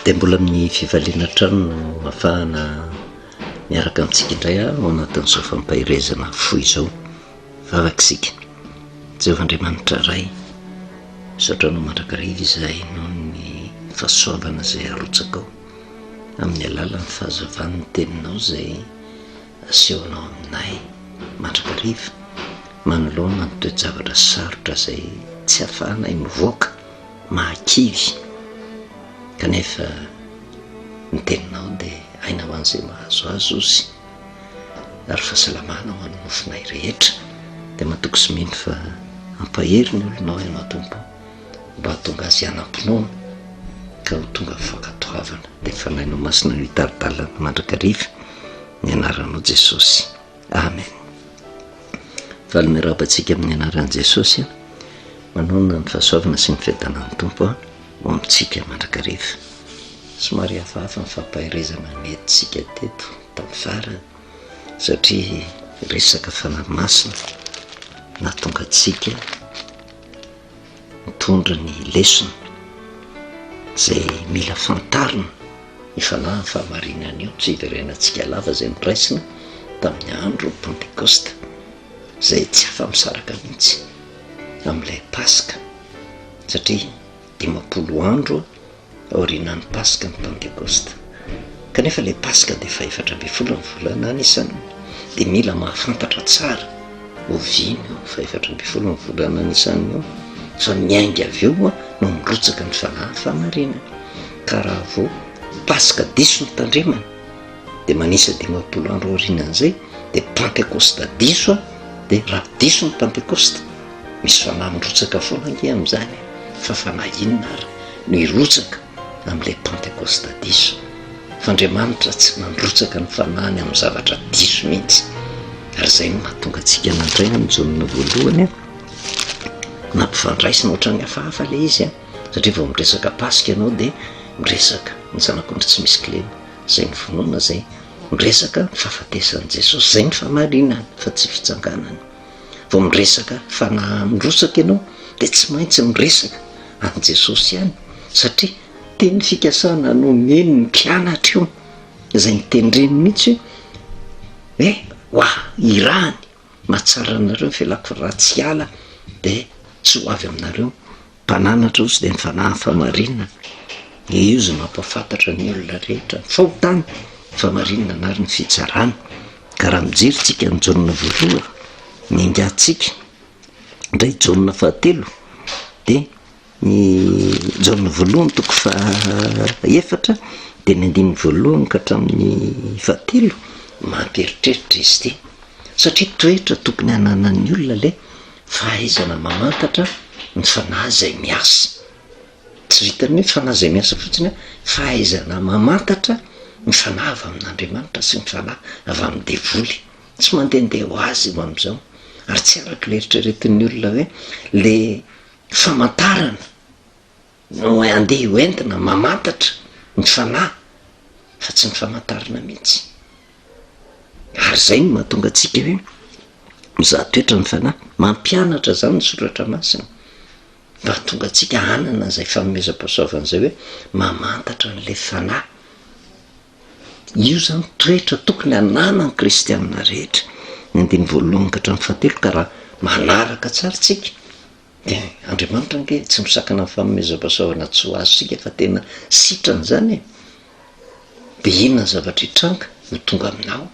Dia mbola amin'ny fifaliana hatrany no ahafahana miaraka amintsika indray ao anatin'izao fampaherezana fohy izao. Vavaka isika. Jehovah Andriamanitra Ray, misaotra Anao mandrakariva izahay noho ny fahasoavana izay arotsakao amin'ny alalan'ny fahazavan'ny Teninao izay asehonao aminay mandrakariva manoloana ny toe-javatra sarotra izay tsy ahafahanay mivoaka, mahakivy, kanefa ny Teninao dia aina ho an'izay mahazo azy ozy ary fahasalamana ho an'ny nofonay rehetra, dia matoky sy mino fa hampahery ny olonao Ianao Tompo mba hahatonga azy hanam-pinoana ka ho tonga amin'ny fankatoavana, dia ny Fanahinao Masina no hitari-dalana mandrakariva ny anaranao Jesosy. Amen. Faly miarahaba antsika amin'ny anaran'i Jesosy. Manonona ny fahasoavana sy ny fiadanan'ny Tompo ho amintsika mandrakariva. Somary hafahafa ny fampaherezana nentintsika teto tamin'ny farany satria resaka fanahy masina nahatonga antsika mitondra ny lesona izay mila fantarina ny fanahy ny fahamarinana io, tsy hiverenantsika lava izay noraisina tamin'ny andro Pantekosta izay tsy afa-misaraka mihitsy amin'ilay Paska satria 50 andro aorianan'ny Paska ny Pantekosta. Kanefa ilay Paska dia faha-14 ny volana Nisana, dia mila mahafantatra tsara oviana io faha-14 ny volana Nisana io, fa miainga avy eo no mirotsaka ny fanahy fahamarinana. Ka raha vao Paska diso no tandremana, dia manisa 50 andro aorianan'izay, dia Pantekosta diso, dia raha diso ny Pantekosta, Misy fanahy mirotsaka foana ange amin'izany e! Fa fanahy inona ary no hirotsaka amin'ilay Pantekosta diso? Fa Andriamanitra tsy nandrotsaka ny fanahiny amin'ny zavatra diso mihitsy. Ary izay no nahatonga antsika nandray an'i Jaona voalohany nampifandraisina ohatran'ny hafahafa ilay izy an! Satria vao miresaka Paska ianao dia miresaka ny zanak'ondry tsy misy kilema, izay novonoina izay, miresaka ny fahafatesan'i Jesosy, izay ny fahamarinana fa tsy fitsanganana. Vao miresaka fanahy mirotsaka ianao dia tsy maintsy miresaka an'i Jesosy ihany satria teny fikasana nomeny ny mpianatra io izay nitendreny mihitsy hoe hoa irahany mahatsara anareo ny fialako raha tsy hiala dia tsy ho avy aminareo Mpananatra ozy dia ny fanahy famarinana, dia io izay mampahafantatra ny olona rehetra ny fahotana, ny famarinana ary ny fitsarana. Ka raha mijery tsika ny Jaona voalohany, ny ingatsika indray Jaona fahatelo, dia ny Jaona voalohany toko fahaefatra dia ny andininy voalohany ka hatramin'ny fahatelo, mampieritreritra izy ity, satria toetra tokony hananan'ny olona ilay Fahaizana mamantatra ny fanahy izay miasa. Tsy vitan'ny hoe fanahy izay miasa fotsiny an, fahaizana mamantatra ny fanahy avy amin'Andriamanitra sy ny fanahy avy amin'ny devoly. Tsy mandehandeha ho azy io amin'izao, ary tsy araka ilay eritreretin'ny olona hoe le famantarana no andeha ho entina mamantatra ny fanahy fa tsy ny famantarana mihitsy. Ary izay no mahatonga antsika hoe mizaha toetra ny fanahy, mampianatra izany ny soratra masina mba hahatonga antsika hanana an'izay fanomezam-pahasoavana izay hoe mamantatra an'ilay fanahy. Io izany toetra tokony hananan'ny kristianina rehetra, ny andininy voalohany ka hatramin'ny fahatelo ka raha manaraka tsara isika dia Andriamanitra ange tsy misakana ny fanomezam-pahasoavana tsy ho azontsika fa tena sitrany izany e! Dia inona ny zavatra hitranga ho tonga aminao?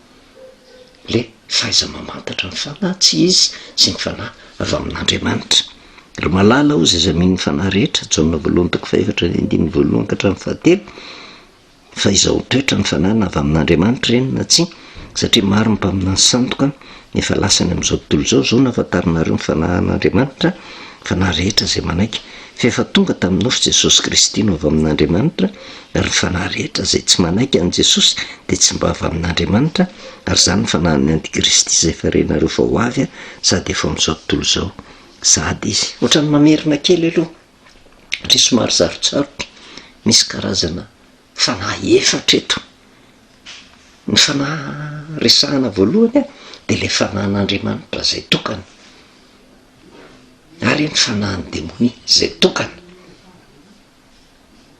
Le fahaiza-mamantatra ny fanahy tsy izy sy ny fanahy avy amin'Andriamanitra. Ry malala hozy aza mino ny fanahy rehetra, Jaona voalohany toko fahefatra ny andininy voalohany ka hatramin'ny fahatelo, fa izao toetra ny fanahy na avy amin'Andriamanitra ireny na tsia, satria maro ny mpaminany sandoka efa lasany amin'izao tontolo izao, izao no ahafantarinareo ny fanahin'Andriamanitra, fanahy rehetra izay manaiky fa efa tonga tamin'ny nofo Jesosy Kristy no avy amin'Andriamanitra, ary ny fanahy rehetra izay tsy manaiky an'i Jesosy dia tsy mba avy amin'Andriamanitra, ary izany ny fanahin'ny antikristy izay efa renareo fa ho avy sady efa ao amin'izao tontolo izao sahady izy. Ohatran'ny mamerina kely aloha satria somary sarotsarotra, misy karazana fanahy efatra eto. Ny fanahy resahana voalohany dia ilay fanahin'Andriamanitra izay tokana. Ary ny fanahin'ny demonia izay tokana.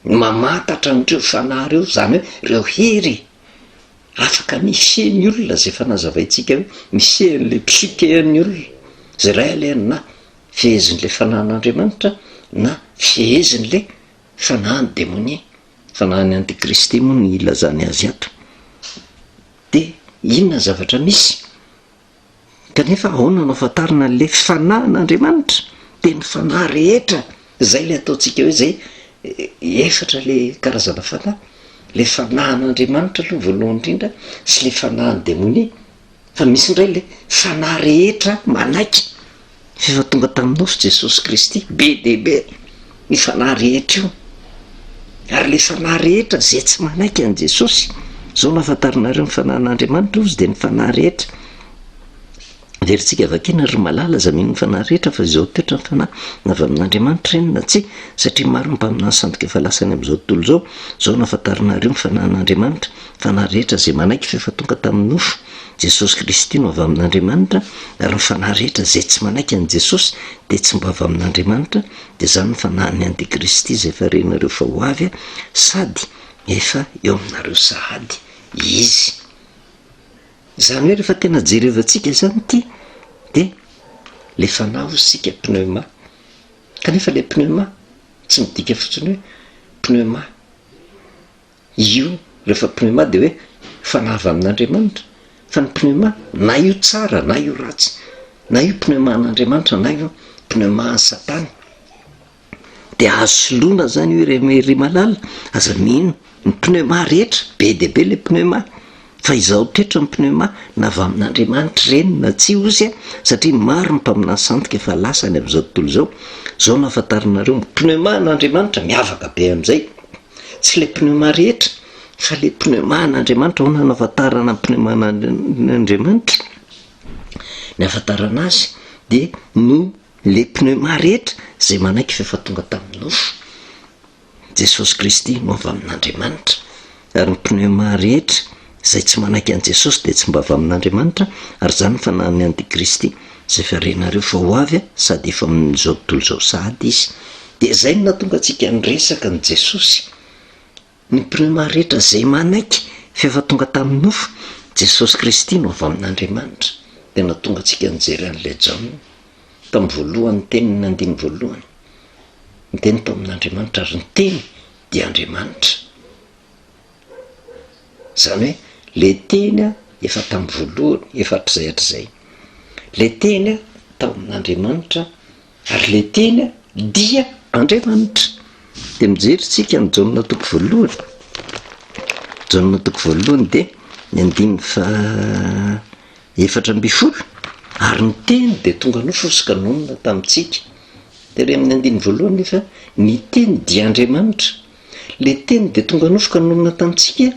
Mamantatra an'ireo fanahy ireo, izany hoe ireo hery afaka mifehy ny olona izay efa nazavaintsika hoe mifehy an'ilay psyche an'ny olona, izay iray alehany na fehezin'ilay fanahin'Andriamanitra na fehezin'ilay fanahin'ny demonia, fanahin'ny antikristy moa no ilazany azy ato. Dia inona ny zavatra misy? Kanefa ahoana no ahafantarana an'ilay fanahin'Andriamanitra? Dia ny fanahy rehetra, izay ilay ataontsika hoe izay efatra ilay karazana fanahy, ilay fanahin'Andriamanitra aloha voalohany indrindra sy ilay fanahin'ny demonia, fa misy indray ilay fanahy rehetra manaiky F'efa tonga tamin'ny nofo Jesosy Kristy, be dia be io fanahy rehetra io. Ary ilay fanahy rehetra izay tsy manaiky an'i Jesosy, izao no ahafantarinareo ny fanahin'Andriamanitra, hozy dia ny fanahy rehetra. Averintsika vakiana, ry malala, aza mino ny fanahy rehetra, fa izao toetra ny fanahy, na avy amin'Andriamanitra ireny na tsia, satria maro ny mpaminany sandoka efa lasa any amin'izao tontolo izao, izao no ahafantarinareo ny fanahin'Andriamanitra, fanahy rehetra izay manaiky f'efa tonga tamin'ny nofo, Jesosy Kristy no avy amin'Andriamanitra, ary ny fanahy rehetra izay tsy manaiky an'i Jesosy dia tsy mba avy amin'Andriamanitra, dia izany ny fanahin'ny antikristy izay efa renareo fa ho avy, sady efa eo aminareo sahady izy. Izany hoe rehefa tena jerevantsika izany ity dia le fanahy hozy isika pneuma, kanefa le pneuma tsy midika fotsiny hoe pneuma, Io rehefa pneuma dia hoe fanahy avy amin'Andriamanitra, fa ny pneuma na io tsara na io ratsy, na io pneuma an'Andriamanitra na io pneuma an'i Satana, dia azo soloina zany io ry ry malala, aza mino ny pneuma rehetra, be dia be le pneuma, fa izao toetra ny pneuma na avy amin'Andriamanitra ireny na tsia ozy a, satria maro ny mpaminany sandoka efa lasa any amin'izao tontolo izao, izao no ahafantarinareo ny pneuma an'Andriamanitra miavaka be amin'izay. Tsy ilay pneuma rehetra fa ilay pneuma an'Andriamanitra. Ahoana no ahafantarana ny pneuma an'Andriamanitra? Ny ahafantarana azy dia noho ilay pneuma rehetra izay manaiky fa efa tonga tamin'ny nofo. Jesosy Kristy no avy amin'Andriamanitra. Ary ny pneuma rehetra izay tsy manaiky an'i Jesosy dia tsy mba avy amin'Andriamanitra, ary izany ny fanahin'ny antikristy izay efa renareo fa ho avy sady efa amin'izao tontolo izao sahady izy. Dia izay no nahatonga antsika niresaka an'i Jesosy. Ny pneuma rehetra izay manaiky fa efa tonga tamin'ny nofo, Jesosy Kristy no avy amin'Andriamanitra, dia nahatonga antsika nijery an'ilay Jaona tamin'ny voalohany teniny andininy voalohany. Ny teny tao amin'Andriamanitra ary ny teny dia Andriamanitra. Izany hoe le teny efa tamin'ny voalohany, efa hatrizay hatrizay. Le teny tao amin'Andriamanitra ary le teny dia Andriamanitra. Dia mijery tsika ny Jaona toko voalohany. Jaona toko voalohany dia ny andininy faha 14, ary ny teny dia tonga nofo sy ka nonina tamintsika. Tery amin'ny andininy voalohany nefa ny teny dia Andriamanitra. Le teny dia tonga nofo ka nonina tamintsika,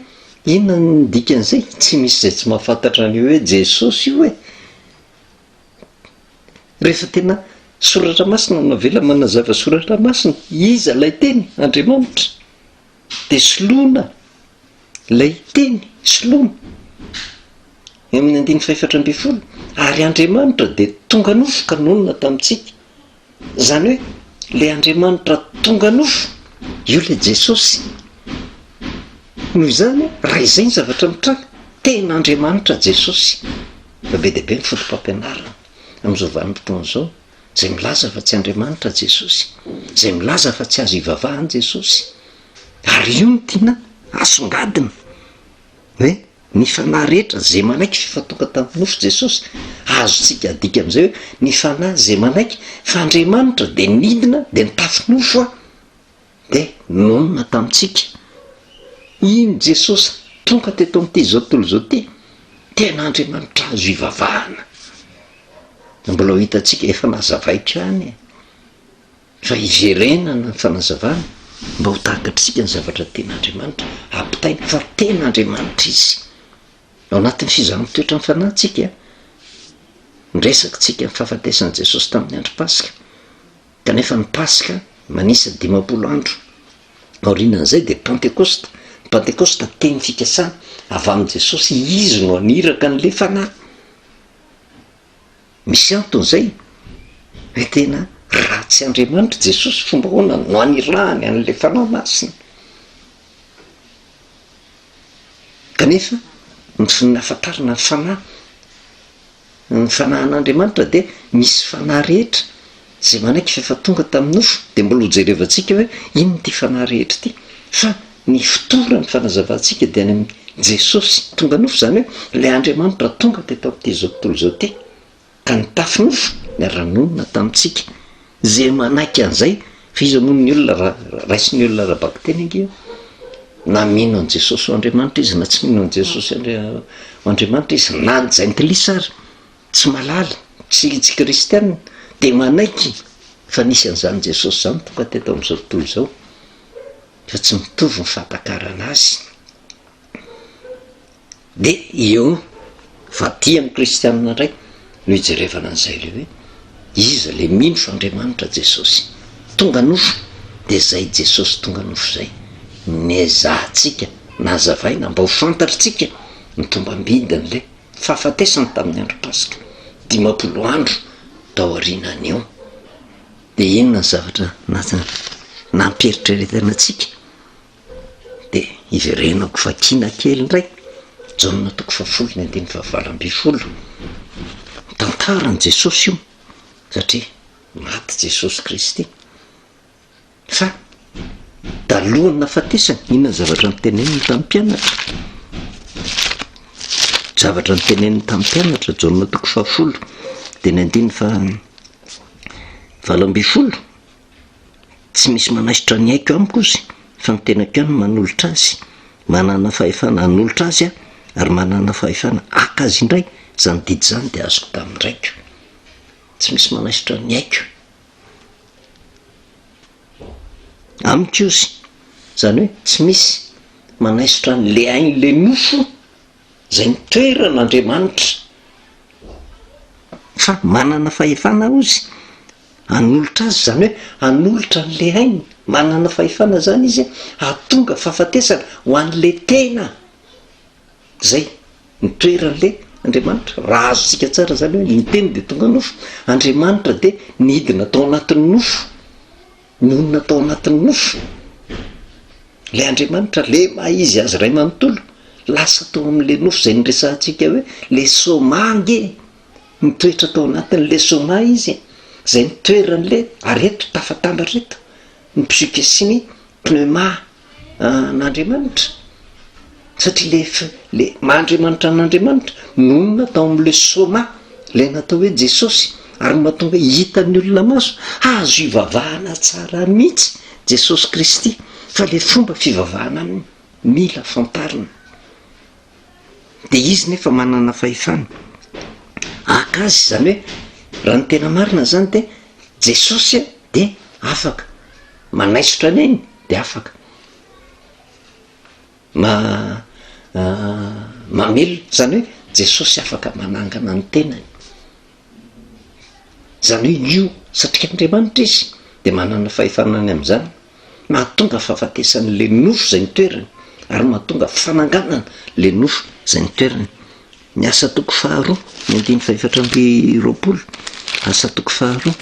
inona ny dikan'izay? Tsy misy izay tsy mahafantatra an'io hoe Jesosy io e! Rehefa tena soratra masina no avela manazava soratra masina, iza ilay teny? Andriamanitra. Dia soloina ilay teny, soloina. Eo amin'ny andininy fahefatra ambin'ny folo, ary Andriamanitra dia tonga nofo ka nonina tamintsika. Izany hoe ilay Andriamanitra tonga nofo, io ilay Jesosy. Noho izany, raha izay ny zavatra mitranga, tena Andriamanitra Jesosy. Fa be dia be ny fotopampianarana amin'izao vanim-potoana izao, izay milaza fa tsy Andriamanitra Jesosy, izay milaza fa tsy azo ivavahana Jesosy. Ary io no tiana asongadina, hoe Ny fanahy rehetra izay manaiky f'efa tonga tamin'ny nofo Jesosy, azontsika adika amin'izay hoe ny fanahy izay manaiky fa Andriamanitra dia nidina dia nitafy nofo aho dia nonina tamintsika. Iny Jesosy tonga teto amin'ity izao tontolo izao ity, tena Andriamanitra azo ivavahana. Mbola ho hitantsika, efa nazavaiko ihany e. Fa hiverenana ny fanazavana mba ho takatr'isika ny zavatra tian'Andriamanitra hampitaina fa tena Andriamanitra Izy. Ao anatin'ny fizahan-toetra ny fanahy tsika, miresaka tsika ny fahafatesan'i Jesosy tamin'ny andro Paska, kanefa ny Paska manisa 50 andro aorianan'izay dia Pantekosta. Ny Pantekosta teny fikasana avy amin'i Jesosy, Izy no haniraka an'ilay Fanahy. Misy antony izay hoe tena raha tsy Andriamanitra Jesosy fomba ahoana no anirahany an'ilay Fanahy Masina? Kanefa ny nahafantarana ny fanahy, ny fanahin'Andriamanitra dia misy fanahy rehetra izay manaiky fa efa tonga tamin'ny nofo, dia mbola hojerevantsika hoe inona ity fanahy rehetra ity, fa ny fotoran'ny fanazavantsika dia any amin'i Jesosy tonga nofo, izany hoe ilay Andriamanitra tonga teto amin'ity izao tontolo izao ity. Ka nitafy nofo niara-nonina tamintsika. Izay manaiky an'izay, fa iza moa ny olona raha raisin'ny olona ara-bakiteny ange io? Na mino an'i Jesosy ho Andriamanitra izy na tsy mino an'i Jesosy ho Andriamanitra izy, na ny jentilisa ary tsy mahalala, tsy tsy kristiana, dia manaiky fa nisy an'izany Jesosy izany tonga teto amin'izao tontolo izao, fa tsy mitovy ny fahatakarana azy. De eo fa aty amin'ny kristianina indray no ijerevana an'izay le hoe iza le mino fa Andriamanitra Jesosy tonga nofo de zay Jesosy tonga nofo zay nezahantsika nazavaina mba ho fantatritsika ny tombambidin'le fahafatesany tamin'ny andro paska 50 andro taorianan'io. De inona ny zavatra nampieritreretana antsika? Dia hiverenako vakiana kely indray, Jaona toko fahafolo ny andininy fahavalo ambin'ny folo. Tantaran'i Jesosy io, satria maty Jesosy Kristy. Fa talohan'ny nahafatesany, inona ny zavatra noteneniny tamin'ny mpianatra? Zavatra noteneniny tamin'ny mpianatra, Jaona toko fahafolo, dia ny andininy faha 18. Tsy misy manaisotra ny aiko amiko ozy fa ny tenako ihany no manolotra azy. Manana fahefana hanolotra azy aho ary manana fahefana haka azy indray, izany didy izany dia azoko tamin'ny raiko. Tsy misy manaisotra ny aiko amiko ozy, izany hoe tsy misy manaisotra an'le ain'le nofo izay nitoeran'Andriamanitra fa manana fahefana ozy Hanolotra azy, izany hoe hanolotra an'ilay ainy, manana fahefana izany izy hahatonga fahafatesana ho an'ilay tena izay nitoeran'ilay Andriamanitra. Raha azontsika tsara izany hoe ny teny dia tonga nofo, Andriamanitra dia nidina tao anatin'ny nofo, nonina tao anatin'ny nofo. Ilay Andriamanitra, ilay maha izy azy iray manontolo, lasa tao amin'ilay nofo izay niresahantsika hoe ilay soma ange. Nitoetra tao anatin'ilay soma izy, izay nitoeran'ilay, ary eto tafatambatra eto, ny psyche sy ny pneuma an'Andriamanitra, satria ilay ilay maha Andriamanitra an'Andriamanitra nonina tao amin'ilay soma, ilay natao hoe Jesosy, ary ny mahatonga hoe hitan'ny olona maso, azo ivavahana tsara mihitsy Jesosy Kristy, fa ilay fomba fivavahana aminy mila fantarina. Dia izy nefa manana fahefana haka azy, izany hoe raha ny tena marina izany dia Jesosy dia afaka manaisotra ny ainy dia afaka ma- mamelona, izany hoe Jesosy afaka manangana ny tenany. Izany hoe io satria Andriamanitra izy dia manana fahefana any amin'izany, mahatonga fahafatesan'ilay nofo izay nitoerany ary mahatonga fananganana ilay nofo izay nitoerany. Ny asa toko faharoa, ny andininy fahefatra amby roapolo, asa toko faharoa,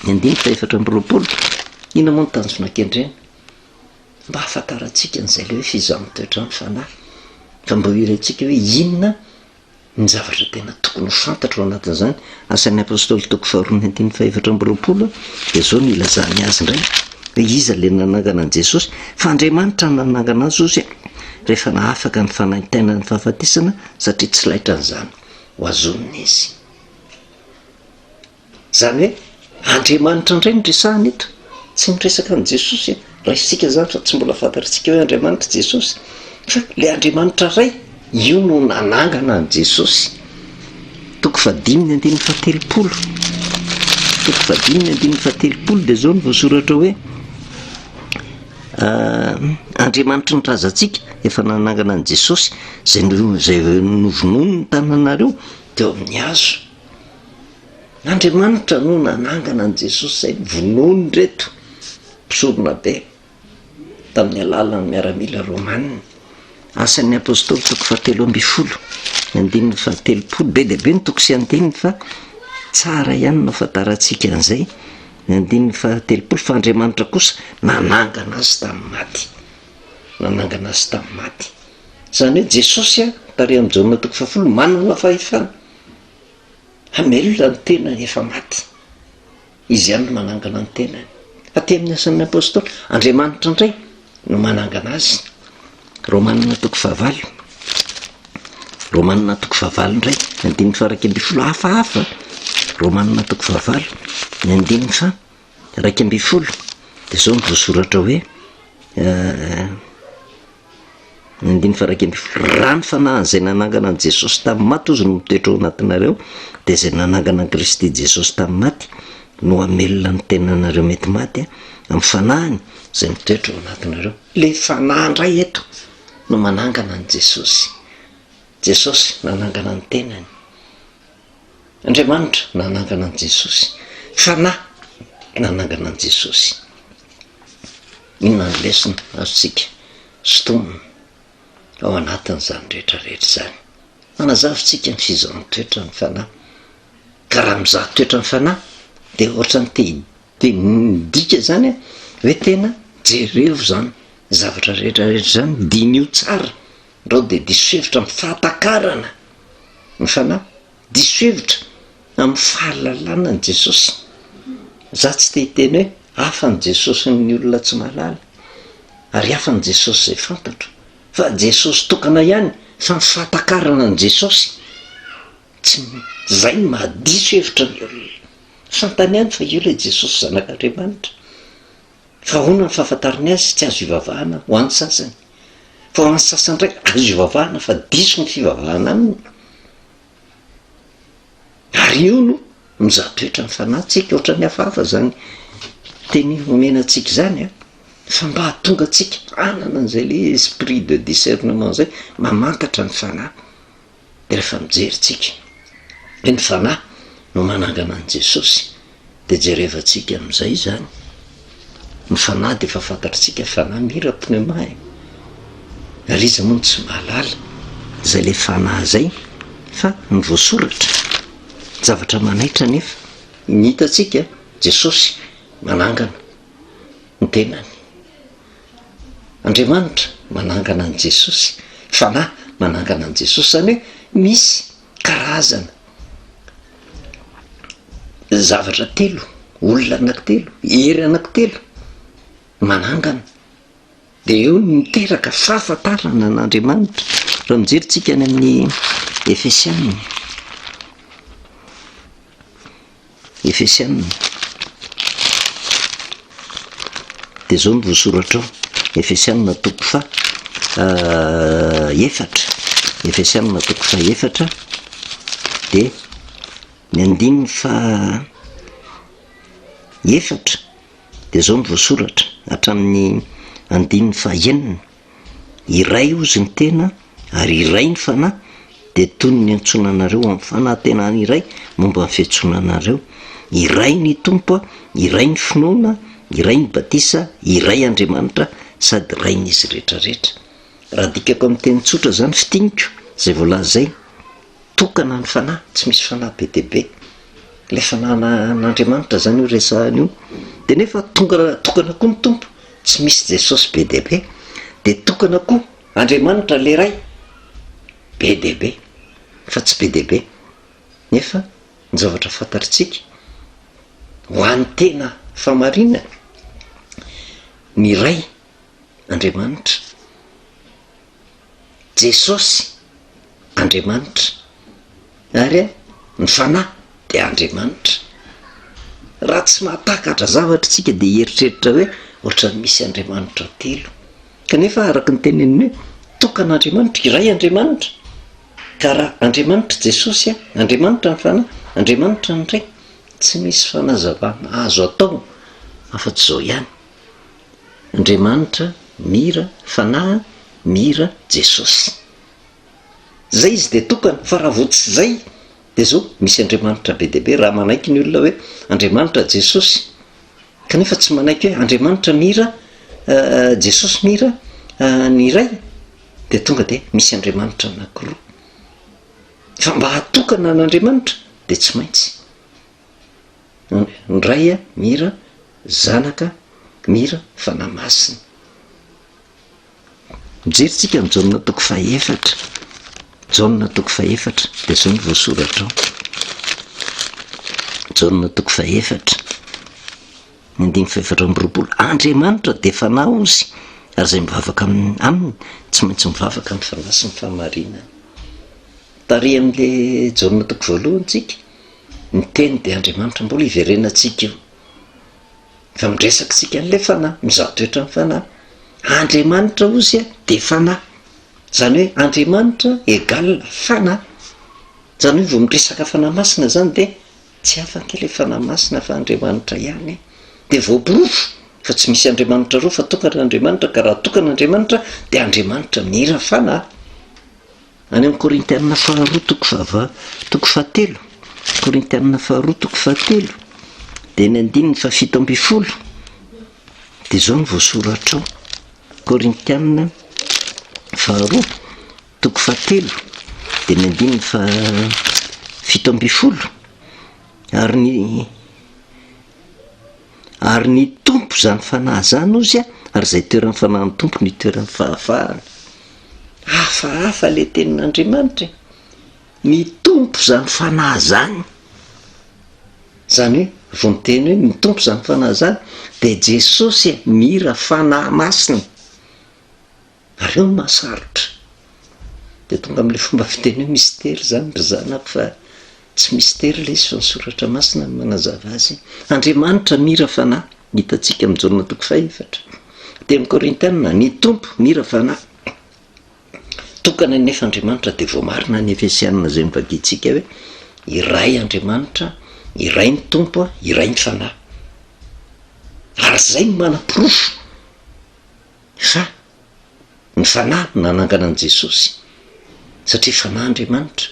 ny andininy fahefatra amby roapolo, inona moa ny tanjona kendrena? Mba hahafantarantsika an'izay ilay hoe fizahan-toetra ny fanahy, fa mba ho hirentsika hoe inona Ny zavatra tena tokony ho fantatra ao anatin'izany, Asan'ny Apostoly toko faharoa ny andininy fahefatra amby roapolo, dia izao no ilazany azy indray, hoe iza ilay nanangana an'i Jesosy? Fa Andriamanitra no nanangana azy hozy rehefa nahafaka ny fanaintainan'ny fahafatesana satria tsy laitran'izany ho azonina izy. Izany hoe Andriamanitra indray no resahana eto, tsy miresaka an'i Jesosy e, raisintsika izany fa tsy mbola fantatritsika hoe Andriamanitra Jesosy, fa ilay Andriamanitra Ray io no nanangana an'i Jesosy. Toko fahadimy ny andininy fahatelopolo, toko fahadimy ny andininy fahatelopolo dia izao no voasoratra hoe Andriamanitry ny razantsika efa nanangana an'i Jesosy izay izay novonoiny ny tananareo teo amin'ny hazo. Andriamanitra no nanangana an'i Jesosy izay novonoin'ireto mpisoronabe tamin'ny alalan'ny miaramila romana. Asan'ny Apostoly toko fahatelo ambin'ny folo, ny andininy fahatelopolo, be dia be ny toko sy andininy fa tsara ihany no ahafantarantsika an'izay, ny andininy fahatelopolo, fa Andriamanitra kosa nanangana azy tamin'ny maty, nanangana azy tamin'ny maty. Izany hoe Jesosy tary amin'i Jaona toko fahafolo manana fahefana hamelona ny tenany efa maty. Izy ihany no manangana ny tenany. Aty amin'ny Asan'ny Apostoly, Andriamanitra indray no manangana azy. Romanina toko fahavalo. Romanina toko fahavalo indray, ny andininy faha-11, hafahafa. Romanina toko fahavalo, ny andininy faha-11, dia izao no voasoratra hoe, Ny andininy faha-11, Raha ny fanahin'izay nanangana an'i Jesosy tamin'ny maty hozy no mitoetra ao anatinareo, dia izay nanangana an'i Kristy Jesosy tamin'ny maty no hamelona ny tenanareo mety maty amin'ny fanahiny izay mitoetra ao anatinareo. Ilay fanahy indray eto no manangana an'i Jesosy. Jesosy nanangana ny tenany. Andriamanitra nanangana an'i Jesosy. Fanahy nanangana an'i Jesosy. Inona ny lesona azontsika sintomina ao anatin'izany rehetra rehetra izany? Manazava antsika ny fizahan-toetra ny fanahy. Ka raha mizaha toetra ny fanahy dia ohatran'ny te te midika izany hoe tena jereo izany zavatra rehetra rehetra izany, diniho tsara ndrao dia diso hevitra amin'ny fahatakarana ny fanahy. Diso hevitra amin'ny fahalalana an'i Jesosy. Za tsy te hiteny hoe hafa ny Jesosin'ny olona tsy mahalala ary hafa ny Jesosy izay fantatro fa Jesosy tokana ihany fa ny fahatakarana an'i Jesosy tsy zay no mahadiso hevitra ny olona. Fantany ihany fa io ilay Jesosy zanak'Andriamanitra. Fa ahoana ny fahafantarany azy tsy azo ivavahana ho an'ny sasany. Fa ho an'ny sasany indray azo ivavahana fa diso ny fivavahana aminy. Ary io no mizaha toetra ny fanahintsika, ohatran'ny hafahafa izany teny omena antsika izany an, fa mba hahatonga antsika hanana an'izay le esprit de discernement izay, mamantatra ny fanahy. Dia rehefa mijery tsika hoe ny fanahy no manangana an'i Jesosy dia jerevantsika amin'izay izany. Ny fanahy dia efa fantatritsika fanahy mira pneuma e. Ary iza moa no tsy mahalala izay le fanahy izay fa ny voasoratra. Zavatra manaitra anefa ny hitantsika Jesosy manangana ny tenany. Andriamanitra manangana an'i Jesosy, Fanahy manangana an'i Jesosy, izany hoe misy karazana zavatra telo, olona anankitelo, hery anankitelo manangana, dia eo no miteraka fahafantarana an'Andriamanitra. Raha mijery tsika any amin'ny Efesiana, Efesiana. Dia izao no voasoratra ao, Efesiana toko faha efatra, Efesiana toko faha efatra, dia ny andininy faha efatra, dia izao no voasoratra hatramin'ny andininy faha enina. Iray hozy ny tena ary iray ny fanahy dia toy ny niantsoana anareo amin'ny fanantenana iray momba ny fiantsoana anareo. Iray ny Tompo, iray ny finoana, iray ny batisa, iray Andriamanitra sady Rain'izy rehetra rehetra. Raha adikako amin'ny teny tsotra izany fintiniko izay voalaza izay, tokana ny fanahy, tsy misy fanahy be dia be. Ilay fanahin'Andriamanitra izany io resahana io. Dia nefa tonga tokana koa ny Tompo, tsy misy Jesosy be dia be. Dia tokana koa Andriamanitra ilay Ray, be dia be, fa tsy be dia be. Nefa ny zavatra fantatritsika, ho an'ny tena fahamarinana, ny Ray Andriamanitra, Jesosy Andriamanitra, ary ny Fanahy dia Andriamanitra. Raha tsy mahatakatra zavatra isika dia hieritreritra hoe ohatran'ny misy Andriamanitra telo. Kanefa araka ny teneniny hoe tokana Andriamanitra, iray Andriamanitra. Ka raha Andriamanitra Jesosy, Andriamanitra ny Fanahy, Andriamanitra ny Ray, tsy misy fanazavana azo atao afa-tsy izao ihany. Andriamanitra mira Fanahy mira Jesosy. Zay izy dia tokana, fa raha vao tsy zay dia zao misy Andriamanitra be dia be, raha manaiky ny olona hoe Andriamanitra Jesosy kanefa tsy manaiky hoe Andriamanitra mira Jesosy mira ny Ray dia tonga dia misy Andriamanitra anakiroa. Fa mba hahatokana an'Andriamanitra dia tsy maintsy ny Ray mira Zanaka mira Fanahy Masina. Mijery tsika ny Jaona toko fahefatra. Jaona toko fahefatra, dia izao no voasoratra ao. Jaona toko fahefatra, ny andininy fahefatra amby 20. Andriamanitra dia fanahy ozy, ary izay mivavaka aminy tsy maintsy mivavaka amin'ny fanahy sy ny fahamarinana. Tary amin'ilay Jaona toko voalohany tsika, ny teny dia Andriamanitra, mbola hiverenantsika io. Fa miresaka tsika an'ilay fanahy, mizaha toetra ny fanahy. Andriamanitra ozy dia fanahy. Izany hoe Andriamanitra égal fanahy. Izany hoe vao miresaka fanahy masina izany dia tsy hafa ange ilay fanahy masina fa Andriamanitra ihany. Dia voaporofo fa tsy misy Andriamanitra roa fa tokana Andriamanitra ka raha tokana Andriamanitra dia Andriamanitra mira fanahy. Any amin'ny Korintiana faharoa toko fahava toko fahatelo, Korintiana faharoa toko fahatelo, dia ny andininy fahafito ambin'ny folo, dia izao no voasoratra ao. Korintiana faharoa toko fahatelo, dia ny andininy fahafito ambin'ny folo, ary ny ary ny Tompo izany fanahy izany ozy a, ary izay toeran'ny fanahin'ny Tompo no itoeran'ny fahafahana. Hafahafa le tenin'Andriamanitra e! Ny Tompo izany fanahy izany, izany hoe vao miteny hoe ny Tompo izany fanahy izany dia Jesosy e, mira fanahy masina, ary eo no mahasarotra, dia tonga amin'ilay fomba fiteny hoe mistery izany ry zanako fa tsy mistery ilay izy fa ny soratra masina no manazava azy. Andriamanitra mira fanahy, hitantsika amin'ny Jaona toko fahefatra, dia amin'ny Korintiana, ny Tompo mira fanahy. Tokana nefa Andriamanitra dia voamarina ny Efesianina izay novakintsika hoe iray Andriamanitra, iray ny Tompo, iray ny Fanahy. Ary izay no manaporofo fa ny Fanahy no nanangana an'i Jesosy, satria Fanahy Andriamanitra.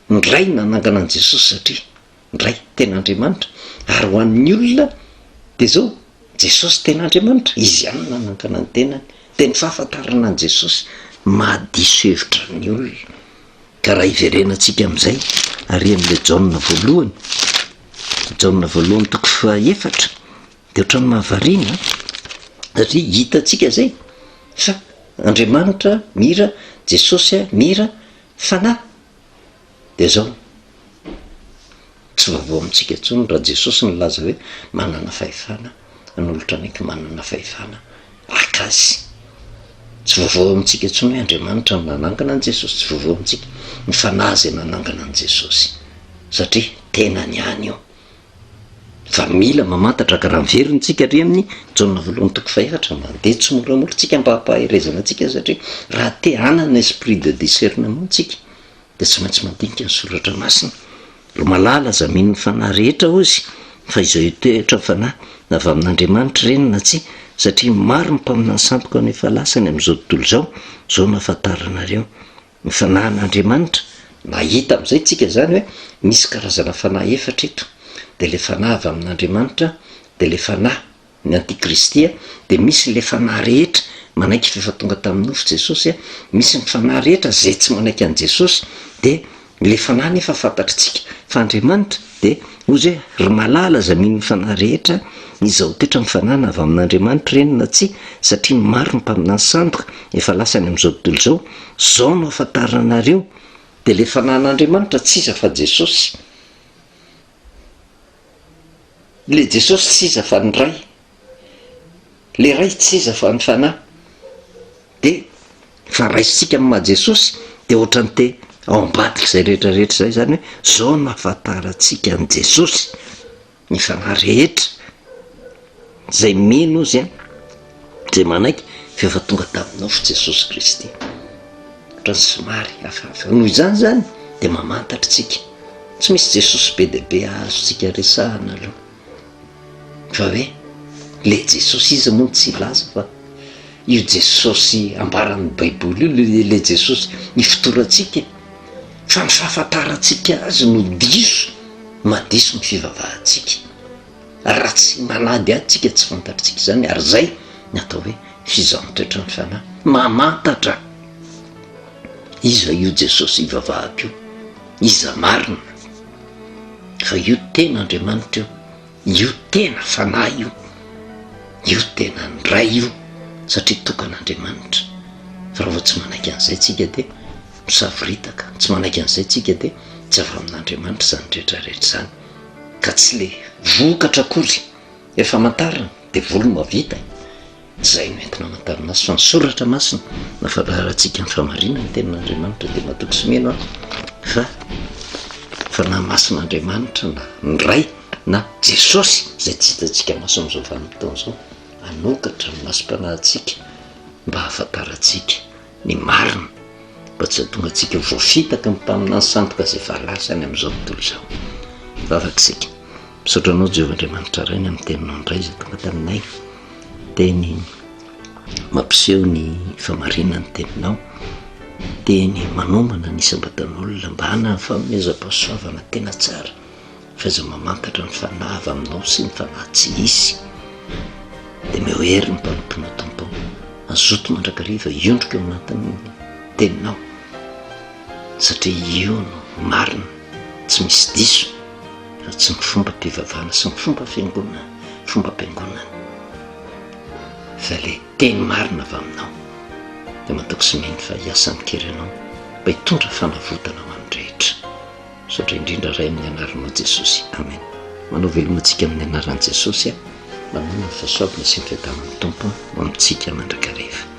Ny Ray nanangana an'i Jesosy satria ny Ray tena Andriamanitra, ary ho an'ny olona dia izao, Jesosy tena Andriamanitra, Izy ihany no nanangana ny tenany. Dia ny fahafantarana an'i Jesosy mahadiso hevitra ny olona. Ka raha hiverenantsika amin'izay, ary amin'ilay Jaona voalohany, Jaona voalohany toko fahaefatra, dia ohatran'ny mahavariana an, satria hitantsika izay fa Andriamanitra mira, Jesosy mira, Fanahy dia zao, tsy vaovao amintsika intsony raha Jesosy nilaza hoe manana fahefana hanolotra anaiky manana fahefana haka azy. Tsy vaovao amintsika intsony hoe Andriamanitra no nanangana an'i Jesosy, tsy vaovao amintsika ny Fanahy izay nanangana an'i Jesosy satria tenany ihany io. Fa mila mamantatra ka raha miverina tsika ary amin'ny Jaona voalohany toko fahefatra, mandeha tsimoramora tsika mba hampaherezana antsika satria raha te hanana esprit de discernement tsika dia tsy maintsy mandinika ny soratra masina. Ry malala aza mino ny fanahy rehetra hozy fa izao hitoetra ny fanahy na avy amin'Andriamanitra ireny na tsia satria maro ny mpaminany sandoka no efa lasany amin'izao tontolo izao, izao no ahafantaranareo Ny fanahin'Andriamanitra, nahita amin'izay tsika izany hoe misy karazana fanahy efatra eto, dia ilay fanahy avy amin'Andriamanitra, dia ilay fanahy ny antikristy, dia misy ilay fanahy rehetra manaiky fa efa tonga tamin'ny nofo Jesosy, misy ny fanahy rehetra izay tsy manaiky an'i Jesosy, dia ilay fanahy nefa fantatritsika fa Andriamanitra, dia hozy hoe ry malala aza mino ny fanahy rehetra, izao toetra ny fanahy na avy amin'Andriamanitra ireny na tsia, satria maro ny mpaminany sandoka efa lasa any amin'izao tontolo izao, izao no ahafantaranareo, dia ilay fanahin'Andriamanitra tsy iza fa Jesosy, ilay Jesosy tsy iza fa ny Ray, ilay Ray tsy iza fa ny Fanahy. Dia fa raisintsika amin'ny maha Jesosy dia ohatran'ny te ao ambadik'izay rehetra rehetra izay izany hoe izao no ahafantarantsika an'i Jesosy, ny fanahy rehetra izay mino Izy an, izay manaiky fa efa tonga tamin'ny nofo Jesosy Kristy. Ohatran'ny somary hafahafa. Noho izany izany dia mamantatra isika. Tsy misy Jesosy be dia be azontsika resahana aloha. Fa hoe le Jesosy iza moa no tsy hilaza fa io Jesosy ambaran'ny Baiboly io le le Jesosy ifotorantsika e. Fa ny fahafantarantsika azy no diso, mahadiso ny fivavahantsika. Raha tsy manadihady tsika tsy fantatritsika izany ary izay ny atao hoe fizaham-toetra ny fanahy. Mamantatra iza io Jesosy ivavahako io, iza marina. Fa io tena Andriamanitra io, io tena Fanahy io, io tena ny Ray io, satria tokana Andriamanitra. Fa raha vao tsy manaiky an'izay tsika dia misavoritaka, tsy manaiky an'izay tsika dia tsy avy amin'Andriamanitra izany rehetra rehetra izany. Ka tsy le vokatra akory efa amantarana, devoly no mahavita e. Tsy izay no entina amantarana azy fa ny soratra masina nahafantarantsika ny fahamarinana ny tenin'Andriamanitra dia matoky sy mino aho fa Fanahy masin'Andriamanitra na ny Ray na Jesosy izay tsy hitantsika maso amin'izao vanim-potoana izao hanokatra ny masom-panahintsika mba hahafantarantsika ny marina mba tsy hahatonga antsika ho voafitaka ny mpaminany sandoka izay efa lasa any amin'izao tontolo izao. Vavaka isika. Misaotra anao Jehovah Andriamanitra Ray ny amin'ny teninao indray izay tonga taminay. Teny mampiseho ny famarinan'ny teninao. Teny manomana ny isam-batan'olona mba hanana fanomezam-pahasoavana tena tsara. Fahaiza-mamantatra ny fanahy avy aminao sy ny fanahy tsy hisy. Dia omeo hery ny mpanomponao Tompo ô. Hazoto mandrakariva hiondrika ao anatin'ny teninao satria io no marina tsy misy diso fa tsy ny fombam-pivavahana sy ny fomba fiangonana, fombam-piangonana fa ilay teny marina avy aminao. Dia matoky sy mino fa hiasa amin-kery ianao mba hitondra fanavotana ho an'ny rehetra. Misaotra indrindra Ray amin'ny anaranao Jesosy. Amen. Manao veloma antsika amin'ny anaran'i Jesosy aho. Manana ny fahasoavana sy ny fiadanan'ny Tompo ho amintsika mandrakariva.